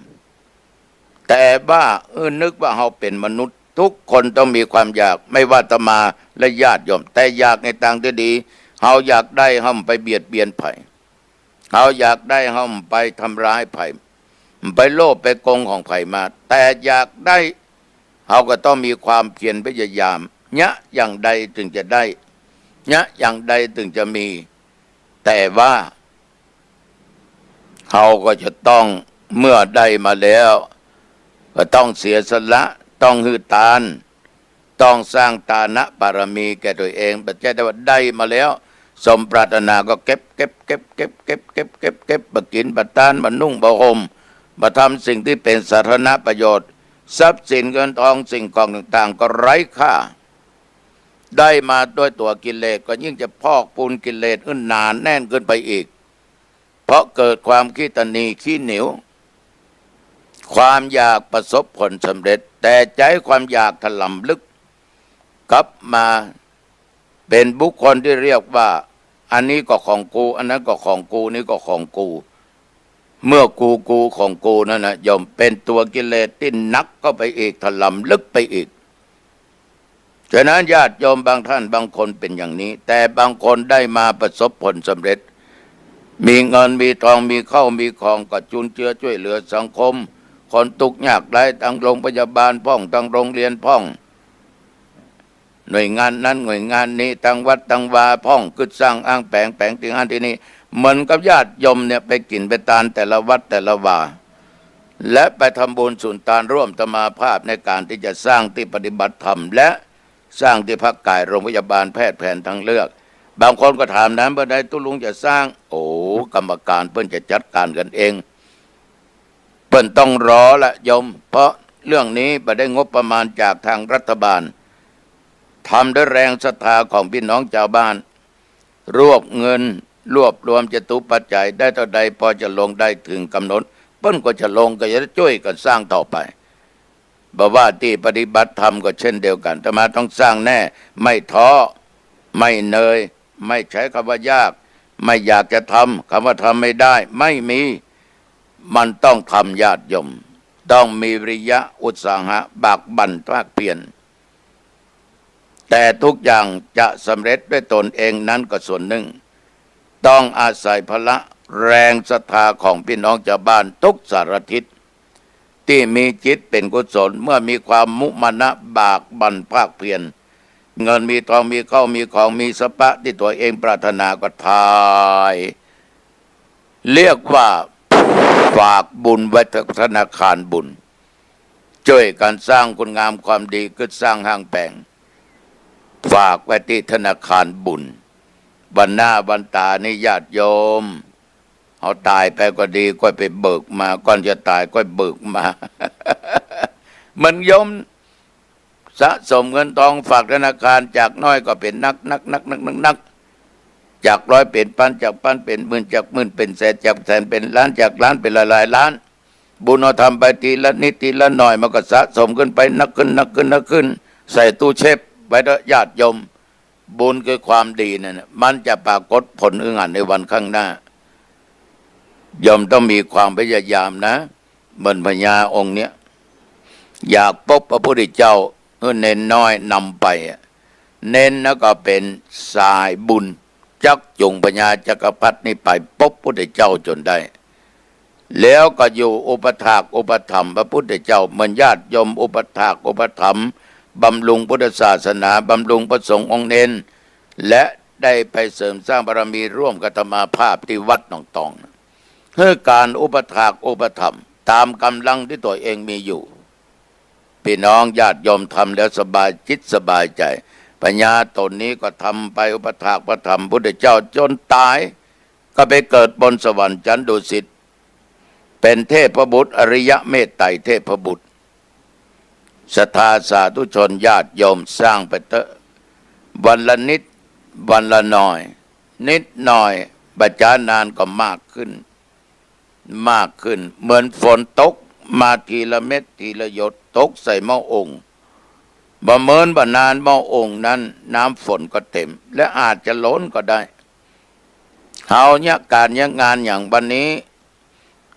แต่ว่า เออ นึกว่าเฮาเป๋นมนุษย์ ทุกคนต้องมีความอยาก ไม่ว่าอาตมาและญาติโยม แต่อยากในตางตี้ดี เฮาอยากได้ เฮาบ่ไปเบียดเบียนใผ เฮาอยากได้ เฮาบ่ไปทำร้ายใผ บ่ไปโลภไปโกงของใผมา แต่อยากได้ เฮาก็ต้องมีความเพียรพยายาม เยียะอย่างใดจึงจะได้ เยียะอย่างใดจึงจะมี แต่ว่า เฮาก็จะต้อง เมื่อได้มาแล้ว ก็ต้องเสียสละ ต้องหื้อตาน ต้องสร้างตานะบารมีแก่ตั๋วเอง บ่ใจ้แต่ว่าได้มาแล้ว สมปรารถนาก็เก็บ เก็บ เก็บ บ่ากิ๋น บ่าตาน บ่านุ่ง บ่าห่ม บ่าทำสิ่งตี้เป๋นสาธารณประโยชน์ ทรัพย์สินเงินทองสิ่งของต่างๆ ก็ไร้ค่า ได้มาด้วยตั๋วกิเลส ก็ยิ่งจะพอกพูนกิเลสหื้อหนาแน่นขึ้นไปอีก เพราะเกิดความขี้ตะหนีขี้หนีว ความอยากประสบผลสำเร็จ แต่ใจ๊ความอยากถล่ำลึก กลับมาเป๋นบุคคลที่เรียกว่า อันนี้ก็ของกู อันนั้นก็ของกู นี่ก็ของกู เมื่อกู กู ของกูนั่นนะ ย่อมเป๋นตั๋วกิเลสตี้หนักเข้าไปอีก ถล่ำลึกไปอีก ฉะนั้นญาติโยมบางท่านบางคนเป๋นอย่างนี้ แต่บางคนได้มาประสบผลสำเร็จ มีเงินมีทอง มีข้าวมีของ ก็จุนเจือจ้วยเหลือสังคม คนตุ๊กข์ยากไร้ ตังโรงพยาบาลพ่อง ตังโรงเรียนพ่อง หน่วยงานนั้นหน่วยงานนี้ ตังวัดตังวาพ่อง กึ๊ดสร้างอ้างแป๋ง แป๋งตี้หั้นตี้นี่ เหมือนกับญาติโยมเนี่ยไปกิ๋นไปตานแต่ละวัดแต่ละวา และไปทำบุญสุนตานร่วมอาตมาภาพในก๋านตี้จะสร้างตี้ปฏิบัติธรรม และสร้างตี้พักก๋ายโรงพยาบาลแพทย์แผนทางเลือก บางคนก็ถามนะ เมื่อใดตุ๊ลุงจะสร้าง โอ้ กรรมการเปิ้นจะจัดก๋านกั๋นเอง เปิ้นต้องรอละโยม เพราะเรื่องนี้บ่ได้งบประมาณจากทางรัฐบาล ทำด้วยแรงศรัทธาของพี่น้องจาวบ้าน รวบเงิน รวบรวมจตุปัจจัยได้เต้าใด ปอจะลงได้เถิงก๋ำหนด เปิ้นก็จะลง ก็จะจ้วยกั๋นสร้างต่อไป บ่ว่าตี้ปฏิบัติธรรมก็เช่นเดียวกั๋น อาตมาต้องสร้างแน่ ไม่ท้อ ไม่เหนื่อย ไม่ใจ๊กำว่ายาก ไม่อยากจะทำ กำว่าทำไม่ได้ ไม่มี มันต้องทำญาติโยม ต้องมีวิริยะอุตสาหะบากบั่นภาคเพียร แต่ทุกอย่างจะสำเร็จด้วยตนเองนั้นก็ส่วนนึ่ง ต้องอาศัยพละแรงศรัทธาของพี่น้องจาวบ้านทุกสารทิศ ตี้มีจิตเป๋นกุศล เมื่อมีความมุมานะบากบั่นภาคเพียร เงินมีทอง มีข้าวมีของ มีสะปะตี้ตั๋วเองปรารถนาก็ถ่าย เรียกว่าฝากบุญไว้ธนาคารบุญ จ้วยกั๋นสร้างคุณงามความดี กึ๊ดสร้างห้างแป๋ง ฝากไว้ตี้ธนาคารบุญ วันหน้าวันต๋านี่ญาติโยม เฮาต๋ายไปก็ดี ก้อยไปเบิกมา ก่อนจะต๋ายก้อยเบิกมา มันโยม สะสมเงินทองฝากธนาคาร จากน้อยก็เป๋นนัก นัก นัก จากร้อยเป๋นปัน จากปันเป๋นหมื่น จากหมื่นเป๋นแสน จากแสนเป๋นล้าน จากล้านเป๋นหลายๆ ล้าน บุญเฮาทำไปทีละนิดทีละหน่อย มันก็สะสมขึ้นไปนักขึ้น นักขึ้น นักขึ้น ใส่ตู้เซฟไว้เต๊อะญาติโยม บุญคือความดีนั่นน่ะ มันจะปรากฏผลหื้อหันในวันข้างหน้า โยมต้องมีความพยายามนะ เหมือนพญาองค์เนี้ย อยากปบพระพุทธเจ้า หื้อเณรน้อยนำไปอะ เณรน่ะก็เป๋นสายบุญ จักจูงพญาจักรพรรดินี่ไปปบพุทธเจ้าจ๋นได้ แล้วก็อยู่อุปถากอุปถัมภ์พระพุทธเจ้า เหมือนญาติโยมอุปถากอุปถัมภ์ บำรุงพุทธศาสนา บำรุงพระสงฆ์องค์เณร และได้ไปเสริมสร้างบารมีร่วมกับอาตมาภาพตี้วัดหนองตอง หื้อก๋านอุปถากอุปถัมภ์ต๋ามก๋ำลังตี้ตั๋วเองมีอยู่ พี่น้องญาติโยมทำแล้วสบายจิตสบายใจ๋ พญาต๋นนี้ก็ทำไปอุปถากอุปถัมภ์พุทธเจ้าจ๋นต๋าย ก็ไปเกิดบนสวรรค์จั๊นดุสิต เป๋นเทพบุตร อริยะเมตไตรเทพบุตร ศรัทธาสาธุชนญาติโยมสร้างไปเต๊อะ วันละนิด วันละหน่อย นิดหน่อย บ่จ๊านานก็มากขึ้น มากขึ้น เหมือนฝนตกมาทีละเม็ดทีละหยด ตกใส่หม้อองุ่น บ่เมินบ่นานหม้อองค์นั้นน้ำฝนก็เต็ม และอาจจะล้นก็ได้ เฮาเยียะก๋านเยียะงานอย่างบัดนี้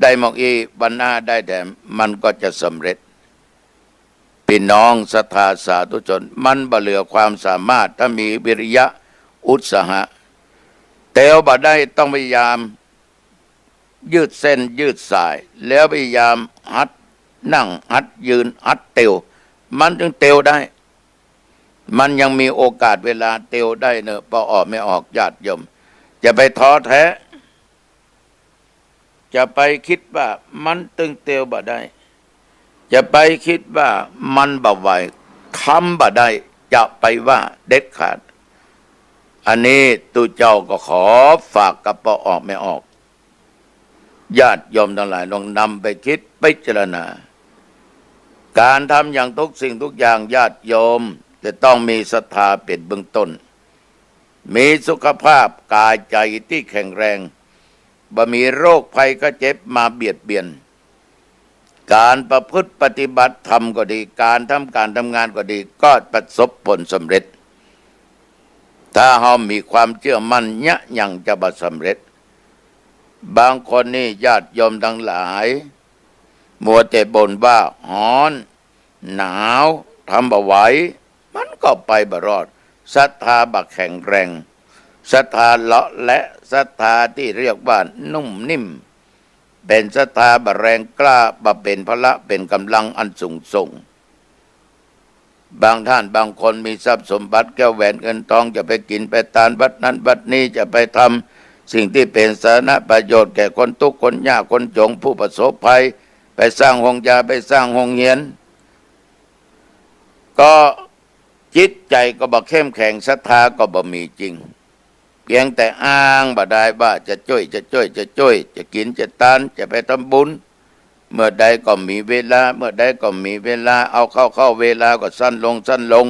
ได้หม้ออี้ บัดหน้าได้แถม มันก็จะสำเร็จ ปี้น้องศรัทธาสาธุชน มันบ่เหลือความสามารถ ถ้ามีวิริยะอุตสาหะ เตียวบ่ได้ ต้องพยายามยืดเส้นยืดสาย แล้วพยายามหัดนั่ง หัดยืน หัดเตียว มันจึงเตียวได้ มันยังมีโอกาสเวลาเตียวได้เน่อ ปอออกไม่ออก ญาติโยม จะไปท้อแท้ จะไปกึ๊ดว่ามันตึงเตียวบ่ได้ จะไปกึ๊ดว่ามันบ่ไหว ทำบ่ได้ จะไปว่าเด็ดขาด อันนี้ตุ๊เจ้าก็ขอฝากกับปอออกไม่ออก ญาติโยมตังหลายลองนำไปกึ๊ดพิจารณา ก๋านทำอย่างทุกสิ่งทุกอย่าง ญาติโยมจะต้องมีศรัทธาเป๋นเบื้องต้น มีสุขภาพก๋ายใจ๋ตี้แข็งแรง บ่มีโรคภัยไข้เจ็บมาเบียดเบียน ก๋านประพฤติปฏิบัติธรรมก็ดี ก๋านทำก๋านทำงานก็ดี ก็ประสบผลสำเร็จ ถ้าเฮามีความเจื้อมั่นเยียะหยังจะบ่สำเร็จ บางคนนี่ญาติโยมตังหลาย มัวแต่บ่นว่าฮ้อน หนาว ทำบ่ไหว มันก็ไปบ่รอด ศรัทธาบ่แข็งแรง ศรัทธาเลาะแหละ ศรัทธาตี้เรียกว่านุ่มนิ่ม เป๋นศรัทธาบ่แรงกล้า บ่เป๋นพละ เป๋นก๋ำลังอันสูงส่ง บางท่านบางคนมีทรัพย์สมบัติแก้วแหวนเงินทอง จะไปกิ๋นไปตานวัดนั้นวัดนี้ จะไปทำสิ่งตี้เป๋นสาธารณประโยชน์แก่คนตุ๊กข์คนยากคนจ๋นผู้ประสบภัย ไปสร้างโฮงยา ไปสร้างโฮงเฮียน ก็จิตใจ๋ก็บ่เข้มแข็ง ศรัทธาก็บ่มีจริง เปียงแต่อ้างบ่ดายว่าจะจ้วย จะจ้วย จะจ้วย จะกิ๋นจะตาน จะไปทำบุญ เมื่อใดก็มีเวลา เมื่อใดก็มีเวลา เอาเข้าเข้าเวลาก็สั้นลง สั้นลง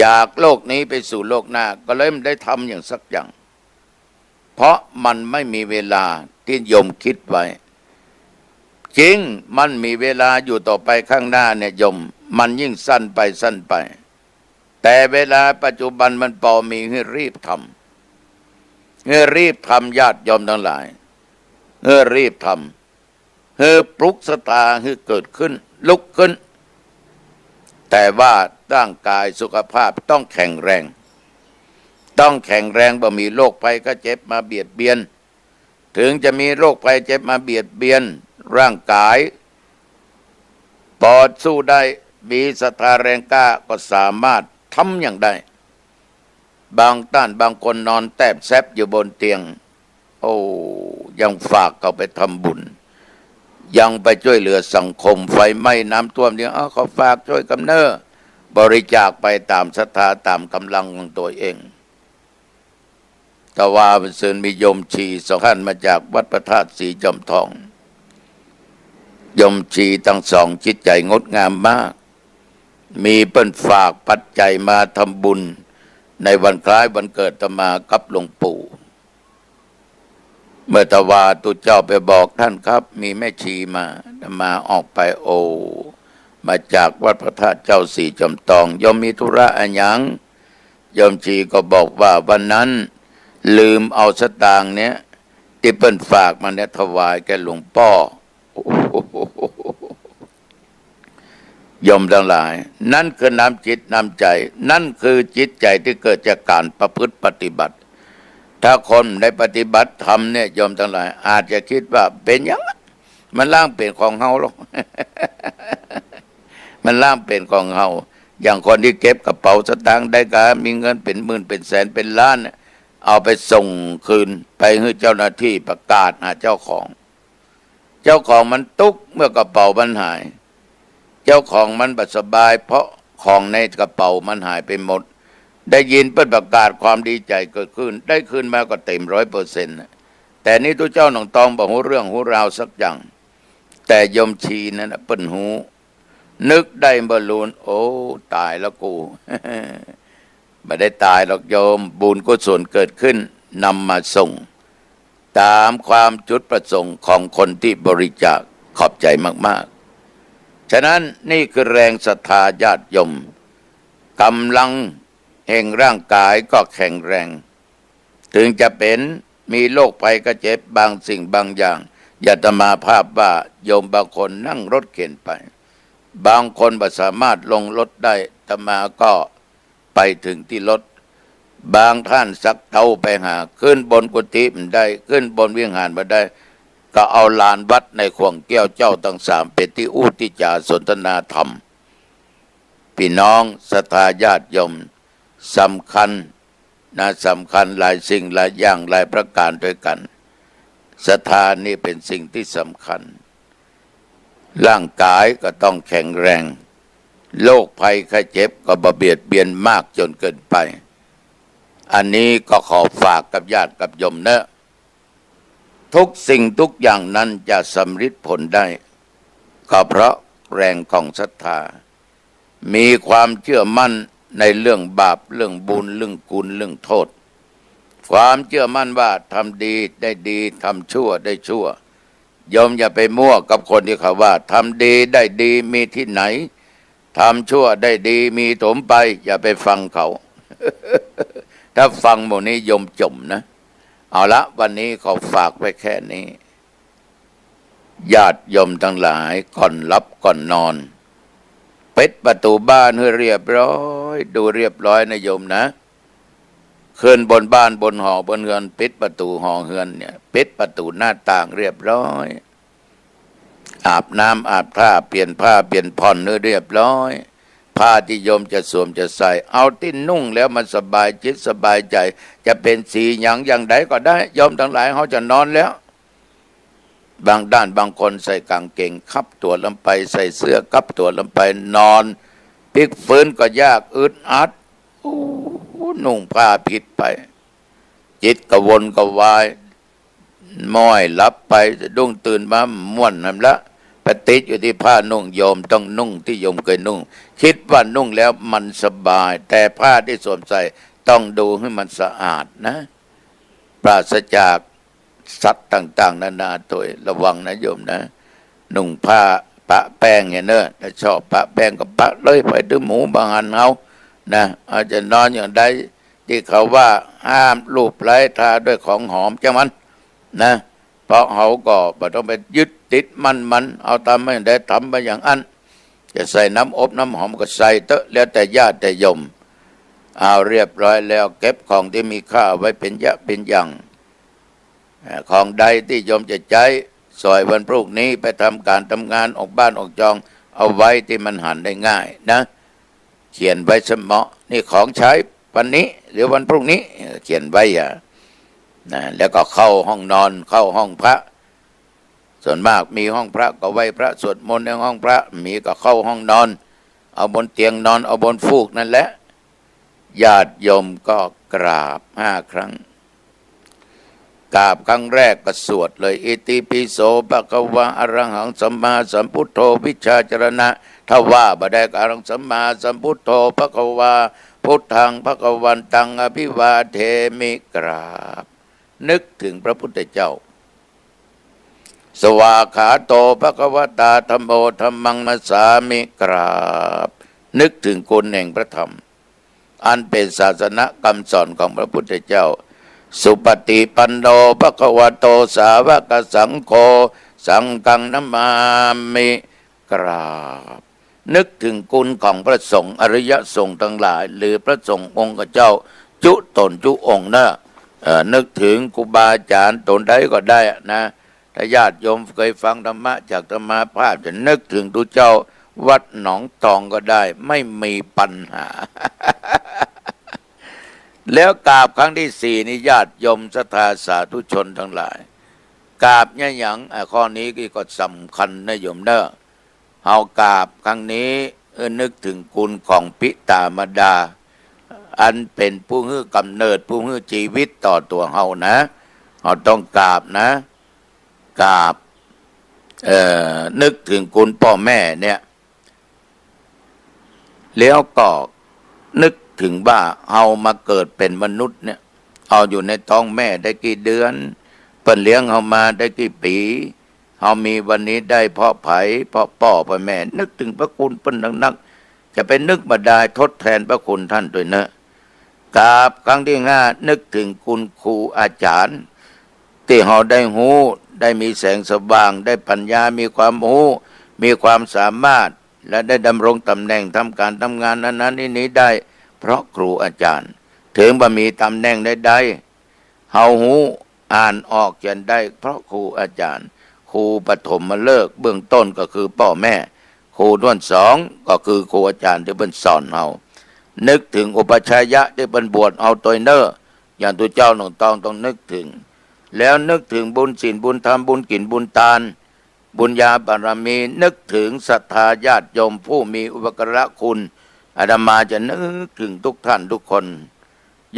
จากโลกนี้ไปสู่โลกหน้า ก็เลยบ่ได้ทำอย่างสักอย่าง เพราะมันไม่มีเวลาตี้โยมกึ๊ดไว้ จริง มันมีเวลาอยู่ต่อไปข้างหน้าเนี่ยโยม มันยิ่งสั้นไปสั้นไป แต่เวลาปัจจุบันมันปอมี หื้อรีบทำ หื้อรีบทำ ญาติโยมตังหลาย หื้อรีบทำ หื้อปลุกศรัทธาหื้อเกิดขึ้น ลุกขึ้น แต่ว่าร่างก๋ายสุขภาพต้องแข็งแรง ต้องแข็งแรง บ่มีโรคภัยไข้เจ็บมาเบียดเบียน ถึงจะมีโรคภัยเจ็บมาเบียดเบียน ร่างก๋ายปอสู้ได้ มีศรัทธาแรงกล้าก็สามารถทำหยังได้ บางต้านบางคนนอนแต๊บแซบอยู่บนเตียง โอ้ ยังฝากเขาไปทำบุญ ยังไปจ้วยเหลือสังคม ไฟไหม้น้ำท่วมเนี่ย เอา เขาฝากจ้วยกำเน่อ บริจาคไปต๋ามศรัทธาต๋ามก๋ำลังของตั๋วเอง ตะวาวันซืนมีโยมชีสองต้านมาจากวัดพระธาตุศรีจอมทอง โยมชีตังสองจิตใจ๋งดงามมาก มีเปิ้นฝากปัจจัยมาทำบุญในวันคล้ายวันเกิดอาตมากับหลวงปู่ เมื่อตะวาตุ๊เจ้าไปบอกต้านครับ มีแม่ชีมา อาตมาออกไป โอ้ มาจากวัดพระธาตุเจ้าศรีจอมทอง โยมมีธุระอะหยัง โยมชีก็บอกว่าวันนั้นลืมเอาสตางค์เนี่ย ตี้เปิ้นฝากมาเนี่ยถวายแก่หลวงป้อ โยมตังหลาย นั่นคือน้ำจิตน้ำใจ๋ นั่นคือจิตใจ๋ตี้เกิดจากก๋านประพฤติปฏิบัติ ถ้าคนได้ปฏิบัติธรรมเนี่ย โยมตังหลาย อาจจะกึ๊ดว่าเป๋นหยัง มันล้างเป๋นของเฮาหรอก มันล้างเป๋นของเฮา อย่างคนตี้เก็บกระเป๋าสตางค์ได้ก็มีเงินเป๋นหมื่นเป๋นแสนเป๋นล้านเนี่ย เอาไปส่งคืน ไปหื้อเจ้าหน้าตี้ประกาศหาเจ้าของ เจ้าของมันตุ๊กข์เมื่อกระเป๋ามันหาย เจ้าของมันบ่สบายเพราะของในกระเป๋ามันหายไปหมด ได้ยินเปิ้นประกาศความดีใจ๋เกิดขึ้น ได้คืนมาก็เต็มร้อยเปอร์เซ็นต์น่ะ แต่นี่ตุ๊เจ้าหนองตองบ่ฮู้เรื่องฮู้ราวสักอย่าง แต่โยมชีนั้นน่ะเปิ้นฮู้ นึกได้บ่ลูน โอ้ ต๋ายแล้วกู บ่ได้ต๋ายหรอกโยม บุญกุศลเกิดขึ้น นำมาส่ง ต๋ามความจุดประสงค์ของคนตี้บริจาค ขอบใจ๋มากๆ ฉะนั้นนี่คือแรงศรัทธาญาติโยม กำลังแห่งร่างกายก็แข็งแรง ถึงจะเป๋น มีโรคภัยไข้เจ็บบางสิ่งบางอย่าง อาตมาภาพว่าโยมบางคนนั่งรถเข็นไป บางคนบ่สามารถลงรถได้ อาตมาก็ไปถึงตี้รถ บางต้านสักเต๊าไปหา ขึ้นบนกุฏิบ่ได้ ขึ้นบนวิหารบ่ได้ ก็เอาลานวัดในขวงแก้วเจ้าตังสามเป๋นตี้อู้ตี้จ๋าสนทนาธรรม ปี้น้องศรัทธาญาติโยม สำคัญนะ สำคัญหลายสิ่งหลายอย่างหลายประก๋านตวยกั๋น ศรัทธานี่เป๋นสิ่งตี้สำคัญ ร่างกายก็ต้องแข็งแรง โรคภัยไข้เจ็บก็บ่เบียดเบียนมากจ๋นเกินไป อันนี้ก็ขอฝากกับญาติกับโยมเนาะ ทุกสิ่งทุกอย่างนั้นจะสำริดผลได้ ก็เพราะแรงของศรัทธา มีความเชื่อมั่นในเรื่องบาป เรื่องบุญ เรื่องกุณ เรื่องโทษ ความเชื่อมั่นว่าทำดีได้ดี ทำชั่วได้ชั่ว โยมอย่าไปมั่วกับคนตี้เขาว่า ทำดีได้ดีมีตี้ไหน ทำชั่วได้ดีมีถมไป อย่าไปฟังเขา ถ้าฟังหมู่นี้โยมจ๋มนะ เอาละ วันนี้ขอฝากไว้แค่นี้ ญาติโยมตังหลาย ก่อนหลับก่อนนอน ปิดประตู๋บ้านหื้อเรียบร้อย ดูเรียบร้อยนะโยมนะ ขึ้นบนบ้านบนหอบนเฮือน ปิดประตู๋หอเฮือนเนี่ย ปิดประตู๋หน้าต่างเรียบร้อย อาบน้ำอาบท่า เปลี่ยนผ้าเปลี่ยนผ่อนหื้อเรียบร้อย ผ้าตี้โยมจะสวมจะใส่ เอาตี้นุ่งแล้วมันสบายจิตสบายใจ๋ จะเป๋นสีหยังอย่างใดก็ได้ โยมตังหลาย เฮาจะนอนแล้ว บางต้านบางคนใส่ก๋างเก๋งคับตั๋วลงไป ใส่เสื้อคับตั๋วลงไป นอนปิ๊กฟื้นก็ยาก อึดอัด โอ้ นุ่งผ้าผิดไป จิตกระวนกระวาย ม้อยหลับไป สะดุ้งตื่นมาม่วนหั้นละ ไปติดอยู่ตี้ผ้านุ่ง โยมต้องนุ่งตี้โยมเกยนุ่ง กึ๊ดว่านุ่งแล้วมันสบาย แต่ผ้าตี้สวมใส่ต้องดูหื้อมันสะอาดนะ ปราศจากสัตว์ต่างๆ นานาตวย ระวังนะโยมนะ นุ่งผ้าปะแป้งเนี่ยเนาะ ถ้าชอบปะแป้งก็ปะเลย ไปถึงหมู่บ่หันเฮานะ เฮาจะนอนอย่างใด ตี้เขาว่าห้ามลูบไล้ทาด้วยของหอมจ้างมันนะ เพราะเฮาก็บ่ต้องไปยึดติดมั่นมัน เอาต๋ามมันได้ทำไปอย่างอั้น จะใส่น้ำอบน้ำหอมก็ใส่เต๊อะ แล้วแต่ญาติแต่โยม เอาเรียบร้อยแล้ว เก็บของตี้มีค่าไว้เป๋นอย่างเป๋นอย่าง เอ่อ ของใดตี้โยมจะใจ๊สอยวันพรุ่งนี้ไปทำก๋านทำงานออกบ้านออกจอง เอาไว้ตี้มันหันได้ง่ายนะ เขียนไว้เสมอ นี่ของใจ๊วันนี้หรือวันพรุ่งนี้ เออ เขียนไว้อะ นะ แล้วก็เข้าห้องนอน เข้าห้องพระ ส่วนมากมีห้องพระก็ไหว้พระสวดมนต์ในห้องพระ มีก็เข้าห้องนอน เอาบนเตียงนอน เอาบนฟูกนั่นแหละ ญาติโยมก็กราบห้าครั้ง กราบครั้งแรกก็สวดเลย อิติปิโสภะคะวา อะระหังสัมมาสัมพุทโธ วิชชาจรณะ ถ้าว่าบ่ได้ก็ อะระหังสัมมาสัมพุทโธภะคะวา พุทธังภะคะวันตัง อะภิวาเทมิ กราบ นึกถึงพระพุทธเจ้า สวากขาโตภะคะวะตา ธัมโม ธัมมัง นัมมาสสามิ กราบ นึกถึงคุณแห่งพระธรรม อันเป๋นศาสนกำสอนของพระพุทธเจ้า สุปฏิปันโนภะคะวะโต สาวกสังโฆ สังฆัง นัมมามิ กราบ นึกถึงคุณของพระสงฆ์ อริยสงฆ์ตังหลาย หรือพระสงฆ์องค์เจ้า จุ๊ต๋นจุ๊องค์เนาะ เอ่อ นึกถึงครูบาอาจ๋ารย์ต๋นใดก็ได้อะนะ ถ้าญาติโยมเกยฟังธรรมะจากอาตมาภาพ จะนึกถึงตุ๊เจ้าวัดหนองตองก็ได้ ไม่มีปัญหา แล้วกราบครั้งตี้สี่นี่ ญาติโยมศรัทธาสาธุชนตังหลาย กราบเนี่ยหยัง อ่ะ ข้อนี้ก็สำคัญนะโยมเนาะ เฮากราบครั้งนี้ เออ นึกถึงคุณของปิตามาดา อันเป๋นผู้หื้อกำเนิด ผู้หื้อจีวิตต่อตั๋วเฮานะ เฮาต้องกราบนะ กราบ เอ่อ นึกถึงคุณป้อแม่เนี่ย แล้วก็นึกถึงว่าเฮามาเกิดเป๋นมนุษย์เนี่ย เฮาอยู่ในต๊องแม่ได้กี่เดือน เปิ้นเลี้ยงเฮามาได้กี่ปี๋ เฮามีวันนี้ได้เพราะใผ เพราะป้อ เพราะแม่ นึกถึงพระคุณเปิ้นนัก จะไปนึกมาดายทดแตนพระคุณต้านตวยเนาะ กราบครั้งตี้ห้า นึกเถิงคุณครูอาจ๋ารย์ ตี้เฮาได้ฮู้ ได้มีแสงสว่าง ได้ปัญญา มีความฮู้ มีความสามารถ และได้ดำรงต๋ำแหน่งทำก๋านทำงานอันนั้นนี้ได้ เพราะครูอาจ๋ารย์ เถิงบ่มีต๋ำแหน่งใดๆ เฮาฮู้ อ่านออกเขียนได้ เพราะครูอาจ๋ารย์ ครูปฐมฤกษ์เบื้องต้นก็คือป้อแม่ ครูต้นสองก็คือครูอาจ๋ารย์ตี้เปิ้นสอนเฮา นึกเถิงอุปัชฌายะตี้เปิ้นบวชเฮาตวยเนาะ อย่างตุ๊เจ้าหนองตองต้องนึกเถิง แล้วนึกเถิงบุญศีลบุญธรรม บุญกิ๋นบุญตาน บุญญาบารมี นึกเถิงศรัทธาญาติโยมผู้มีอุปการะคุณ อาตมาจะนึกเถิงทุกท่านทุกคน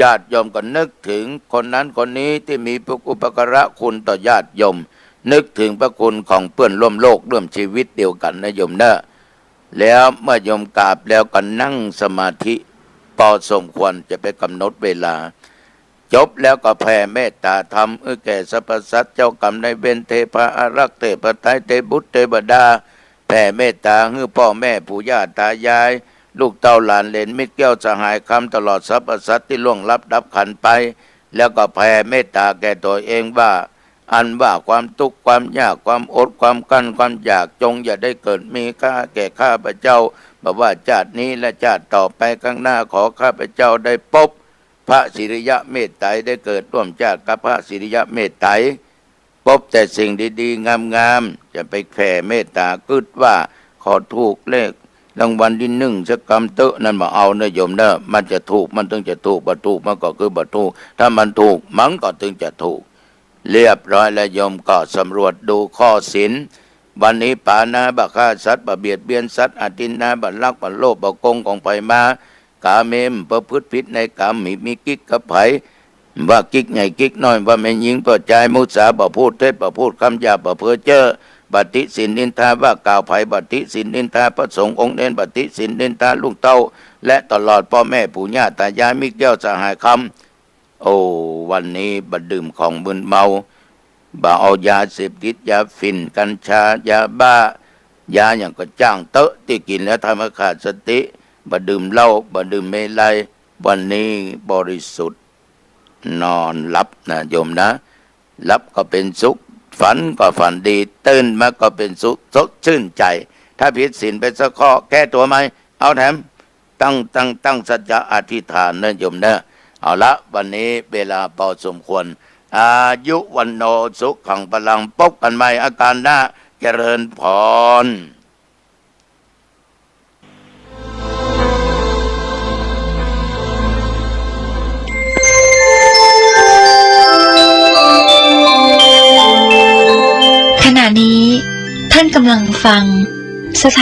ญาติโยมก็นึกเถิงคนนั้นคนนี้ตี้มีอุปการะคุณต่อญาติโยม นึกเถิงพระคุณของเปื้อนร่วมโลกร่วมชีวิตเดียวกั๋นนะโยมเนาะ แล้วเมื่อโยมกราบแล้วก็นั่งสมาธิ ปอสมควร จะไปก๋ำหนดเวลา จบแล้วก็แผ่เมตต๋าธรรม หื้อแก่สรรพสัตว์ เจ้ากรรมนายเวร เทพาอารักษ์ เทพไตร เทพบุตร เทวดา แผ่เมตต๋าหื้อป้อแม่ปู่ย่าต๋ายาย ลูกเต้าหลานเหลน มิตรแก้วสหายคำ ตลอดสรรพสัตว์ตี้ล่วงลับดับขันธ์ไป แล้วก็แผ่เมตต๋าแก่ตั๋วเองว่า อันว่าความตุ๊กข์ความยาก ความอดความกลั้นความอยาก จงอย่าได้เกิดมีข้า แก่ข้าพเจ้า บ่ว่าจาตินี้และจาติต่อไปข้างหน้า ขอข้าพเจ้าได้ปบ พระสิริยะเมตไตร ได้เกิดร่วมจาติกับพระสิริยะเมตไตร ปบแต่สิ่งดีๆ งามๆ จะไปแผ่เมตต๋ากึ๊ดว่า ขอถูกเลขรางวัลตี้นึ่งสักกำเต๊อะ นั่นบ่เอาเนาะโยมเนาะ มันจะถูกมันตึงจะถูก บ่ถูกมันก็คือบ่ถูก ถ้ามันถูกมันก็ตึงจะถูก เรียบร้อยแล้วโยมก็สำรวจดูข้อศีล วันนี้ปาณา บ่ฆ่าสัตว์ บ่เบียดเบียนสัตว์ อทินนา บ่ลัก บ่โลภ บ่โกงของใผมา กาเม บ่ประพฤติผิดในกาม บ่มี มีกิ๊กกับใผ ว่ากิ๊กใหญ่กิ๊กน้อย ว่าแม่ญิงว่าจาย มุสา บ่พูดเท็จ บ่พูดกำหยาบ บ่เพ้อเจ้อ บ่ติฉินนินทาว่ากล่าวใผ บ่ติฉินนินทาพระสงฆ์องค์เณร บ่ติฉินนินทาลูกเต้า และตลอดป้อแม่ปู่ย่าต๋ายาย มิตรแก้วสหายคำ โอ้ วันนี้บ่ดื่มของมึนเมา บ่เอายาเสพติด ยาฝิ่น กัญชา ยาบ้า ยาหยังก็จ้างเต๊อะ ตี้กิ๋นแล้วทำหื้อขาดสติ บ่ดื่มเหล้า บ่ดื่มเมรัย วันนี้บริสุทธิ์ นอนหลับนะโยมนะ หลับก็เป๋นสุข ฝันก็ฝันดี ตื่นมาก็เป๋นสุข สดชื่นใจ๋ ถ้าผิดศีลไปสักข้อ แก้ตั๋วใหม่ เอาแถม ตั้ง ตั้ง ตั้งสัจจะอธิษฐานนะโยมเนาะ เอาละ วันนี้เวลาพอสมควร อายุ วัณโณ สุขัง พลัง ปบกั๋นใหม่โอกาสหน้า เจริญพร ขณะนี้ท่านกำลังฟังสถา